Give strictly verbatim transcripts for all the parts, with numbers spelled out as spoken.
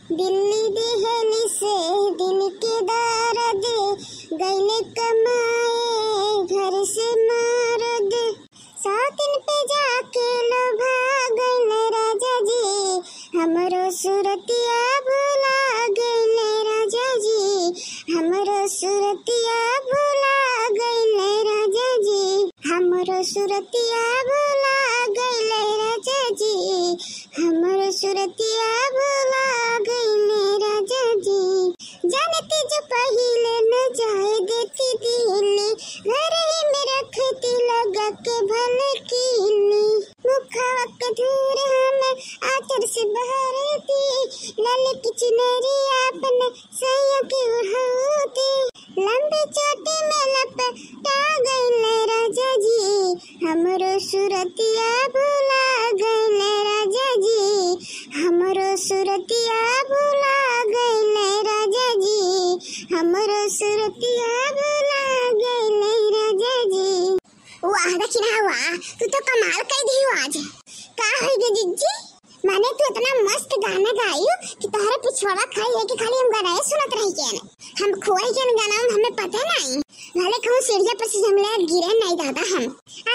दिल्ली देहली से दिल के दर्द, गइले कमाए घर से मर्द। सौतिन पे जाके लोभा गइले राजा जी, हमरो सुरतिया भुला गइले राजा जी, हमरो सुरतिया भुला गइले राजा जी, हमरो सुरतिया भुला गइले राजा जी, हमरो सुरतिया भुला गइले राजा जी। जानती जो पहिले न जाए देती दिल्ली, घर ही में रखती लगा के भले किल्ली। मुखवा के धूर हम आचर से बहरती, लाल की चुनरी अपन सैया के ओढ़ती। लंबी चोटी में लपटा गइले राजा जी, हमरो सुरतिया भुला गइले राजा जी, हमरो सुरतिया भुला गइले राजा जी, हमरो सुरतिया भुला गइले राजा जी। वाह दखिनहा वाह, तू तो कमाल कर दियो आज। का होई गे जिज्जी? माने तू इतना मस्त गाना गायू कि तोहरे पिछवाड़ा खाई है कि खाली हम गाना ही सुनत रही के ने। हम खोई के गाना में हमें पता नहीं। भले कहूँ सीढ़िया पर से हम ले गिरे नहीं दादा हम।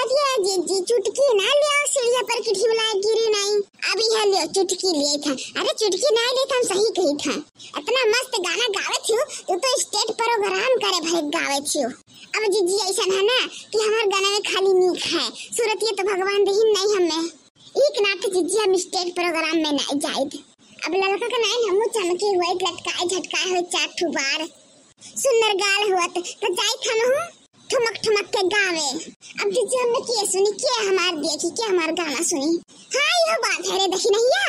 आज ये जिज्जी चुटकी ना ले आओ सीढ़िया पर की ढिमला गिरी नहीं। अब यह ले चुटकी लिए था। अरे चुटकी ना ले था, हम सही कही था। इतना मस्त गाना गावे थियो, तू तो स्टेट प्रोग्राम करे भरे गावे थियो। अब जिज्जी ऐसा है ना कि हमार गाना में खाली नीक है, सुरतिया तो भगवान दहिन नहीं हमें। एक नाथ जिज्जी हम स्टेट प्रोग्राम में नहीं जाइत। अब ललका के नाइन हमू चमके हुए लटकाए झटकाए हुए चार ठो बार। सुंदर गाल हुआ तो, तो जाइत हमहू ठुमक ठुमक के गावे। अब जिज्जी हमें के सुनी, के हमार देखी, के हमार गाना सुनी। हाँ, यो बात है रे दखिनहिया।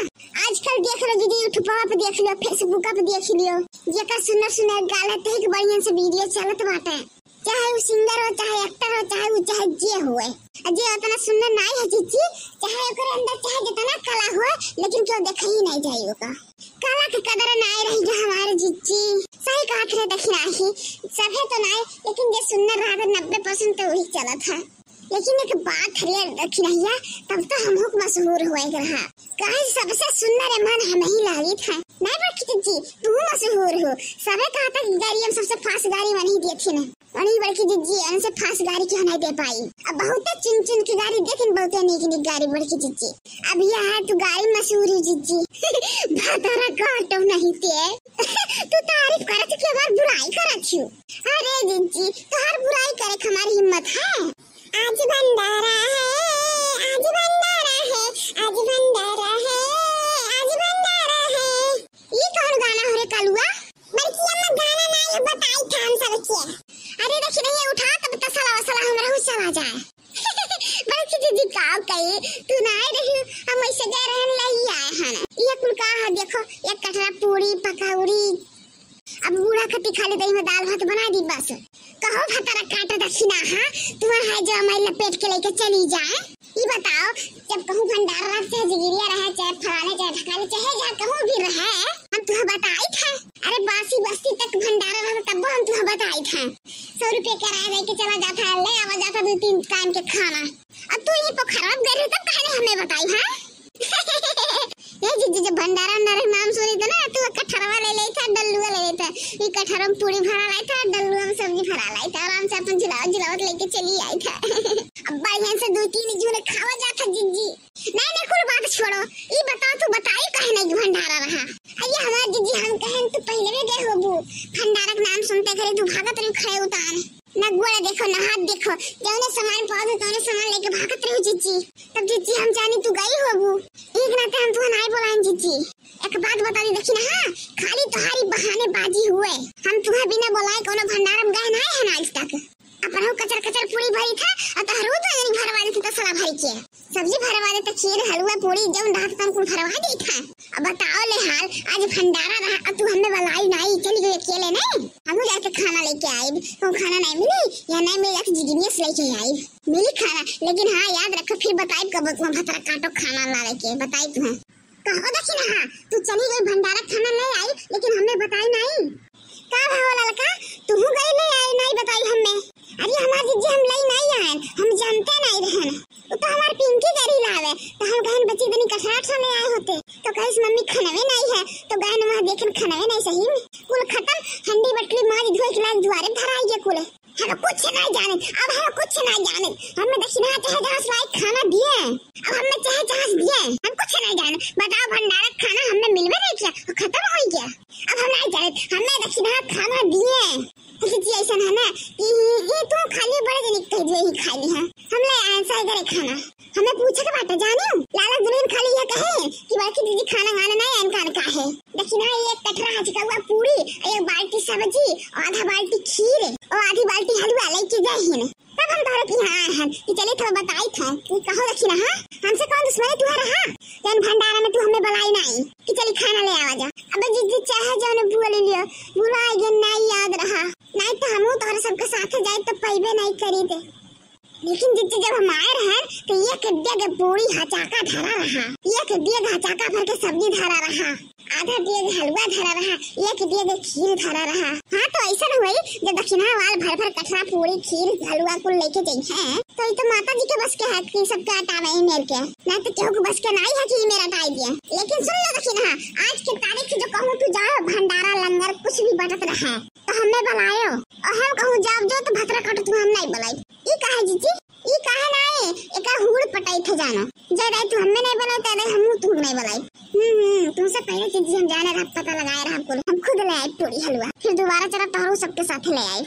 आजकल देख लो दीदी, YouTube पे देख लियो, Facebook पे देख लियो, जेकर सुंदर सुंदर गाल है, तही के बढ़िया से वीडियो चलत बाटे। चाहे वो सिंगर हो, चाहे एक्टर हो, चाहे वो चाहे जे होए, आ जे उतना सुंदर नाई है जिज्जी, चाहे ओकरे अंदर चाहे जितना कला होए, लेकिन क्यों देखा ही नहीं जाए ओका। कला के कदर नाई रही गे हमारे जिज्जी। सही कहत रहे दखिनही, सभे तो नाई, लेकिन जे सुंदर रहा तो नब्बे परसेंट तो वही चलत है। लेकिन एक बात है रे दखिनहिया, तब तो हम हुक मशहूर हुए के रहा। काहे सबसे सुंदर मन हम ही लागित है। नहीं बड़की जिज्जी, तू मशहूर हो। सभे कहता कि गाड़ी हम सबसे फास्ट गाड़ी वही देथिन। वही बड़की जिज्जी, उनसे फास्ट गाड़ी क्यों नहीं दे पाई? अब बहुते चुन चुन के गाड़ी देखिन, बहुते नीक नीक गाड़ी बड़की जिज्जी। अब यह है तू गाड़ी मशहूर ही जिज्जी। भातारा काटो नहीं ते। तू तारीफ करत कि हमार बुराई करत हियो? अरे जिज्जी, तोहार बुराई करे के हमारी हिम्मत है? आज भंडारा है, आज भंडारा है, आज भंडारा है, आज भंडारा है। ई कौन गाना हो रे कलुआ? बड़की अम्मा गाना ना, ये बताई था हम सबके। अरे देखी नहीं उठा तब तसला वसला हमरा हु चला जाए। बड़की जिज्जी का कही, तू ना आए रही, हम ऐसे गए रहन लई आए हन। ये कुल का है देखो, एक कटरा पूरी पकौड़ी। अब बूढ़ा खती खाली दही में दाल भात बना दी बस। कहो भतरा काट दखिनहा, तू है जो हमारे लपेट के लेके चली जाए। ई बताओ, जब कहूँ भंडारा रहे, चाहे जिगिरिया रहे, चाहे फलाने, चाहे ढकाने, चाहे जहाँ कहूँ भी रहे, हम तुहा बताई थे। अरे बासी बस्ती तक भंडारा रहा तब हम तुहा बताई थे। सौ रुपये किराया दे के चला जाता है, ले आवा जाता दो तीन टाइम के खाना। अब तू ये पोखरवा में गई रही तब कहने हमें बताई है। ये जिज्जी जब भंडारा उंडारा के नाम सुनी तो ना तू कठरवा ले लेता, डल्लुआ ले लेता। ये कठरवा में पूरी भरा लाई था, डल्लुआ में सब्जी भरा लाई था, आराम से अपन झुलावत झुलावत लेके चली आई था। अब बढ़िया से दो तीन जून खावा जाता जिज्जी। नहीं नहीं कुल बात छोड़ो, ई बताओ तू बताई काहे नहीं कि भंडारा रहा? अरे हमार जिज्जी हम कहें तू पहले भी गए होबू, भंडारा के नाम सुनते करे तू भागत रही खड़े उतान। ना गोड़ देखो, ना हाथ देखो, जौने सामान पाओ तो तौने सामान लेके भागत रहो जिज्जी। तब जिज्जी हम जानी तू गई होबू, एक नाते हम तुहा नाई बोलाएन जिज्जी। एक बात बता दी दखिनहा, खाली तुम्हारी बहानेबाजी हुए, हम तुम्हें बिना बोलाए कोनो भंडारा में गए नाई है आज तक। अपना कचर कचर पूरी भरी था और तोहरो तो यानी भरवा देती तो सला भरी के। सब्जी भरवा देते, खीर, हलवा, पूरी, जौन रहत तन कुल भरवा देत है। अब बताओ ले हाल, आज भंडारा रहा, अब तू हमें बुलाई नहीं, चली गई अकेले नहीं। हमहू जाके खाना लेके आइब, कहूँ खाना नहीं मिली, या नहीं मिली तो जिगिनियस लेके आइब, मिली खाना। लेकिन हाँ, याद रखो, फिर बताइब कब तुम भतरा काटो खाना लावे के, बताई तुम्हें। कहो दखिनहा, तू चली गई भंडारा, खाना ले आई, लेकिन हमें बताई नहीं। का भवा ललका, तू गई ले आई, नहीं बताई हमें? अरे हमार जिज्जी हम लई नहीं आए, हम जानते नहीं रहन। वो तो हमार पिंकी गरी लावे, तो हम कहन बच्ची दनी कठरा ठा ले आए होते, तो कहिस मम्मी खनवे नहीं है, तो गहन देखन खनवे नहीं सही में। कुल खतम, हंडी बटली माज धोए के लाग दुआरे धराई गया कुल। हम कुछ नहीं जाने, अब हम कुछ नहीं जाने। हमें दक्षिणा चाहे जहाँ से लाई खाना दिए, अब हमें चाहे जहाँ से दिए, हम कुछ नहीं जाने। बताओ, भंडारा खाना हमें मिलवे नहीं किया, वो खतम हो गया। अब हम नहीं जाने, हमें दक्षिणा खाना दिए। लेकिन जी ऐसा है ना कि ये तो खाली बड़े जने कह दिए ही खाली है, हम ले आए साइगर खाना। हमें पूछे के बाटे, जाने लाला दुल्हन खाली यह कहे कि बड़की दीदी खाना वाना नहीं, इनकार का है। दक्षिणा एक कटरा हचकौआ पूरी, एक बाल्टी सब्जी, आधा बाल्टी खीर और आधी बाल्टी हलवा लेके गए हैं। तब हम तोहरे के यहाँ आए हैं कि चले थोड़ा बताई था कि कहो दक्षिणा, हाँ, हमसे कौन दुश्मनी तुम्हारा, हाँ? जौन भंडारा में तू हमें बुलाई नहीं कि चली खाना ले आवा जा। अबे जिज्जी चाहे जौन बोल लियो, भुला गए, नहीं याद रहा, नहीं तो हमहू तोहरे सबके साथे जाए तो पैबे नहीं करी थे। लेकिन जिज्जी जब हम आए रहन तो एक डेग पूरी हचाका धरा रहा, एक डेग हचाका भर के सब्जी धरा रहा, आधा डेग हलवा धरा रहा, एक डेग खीर धरा रहा। हाँ, तो ऐसा न होई जब दक्षिणा वाल भर भर कटरा पूरी खीर हलवा कुल लेके जइहे तो ये तो माता जी के बस के है कि सबके अटावे ही मेर के, ना तो केहू के बस के नहीं है कि ये मेरा अटाई दिए। लेकिन सुन लो दक्षिणा, आज के तारीख से जो कहूँ तू जाओ भंडारा लंगर कुछ भी बटत रहे तो हमें बुलायो, और हम कहूँ जाब जो तो भतरा कटो तू हम नहीं बुलाई। ई काहे जीजी? ई काहे नाई? एकर हुड़ पटाई थे जानो। जे दाई तू हमें नहीं बुलाई, ते दाई हमहू तू नहीं बुलाई। हम्म, हम्म, तुमसे पहले जीजी हम जाने रहा, पता लगाए रहा हमको। हम खुद ले आए पूरी हलवा। फिर दोबारा चला तोहरो सबके साथ ले आए।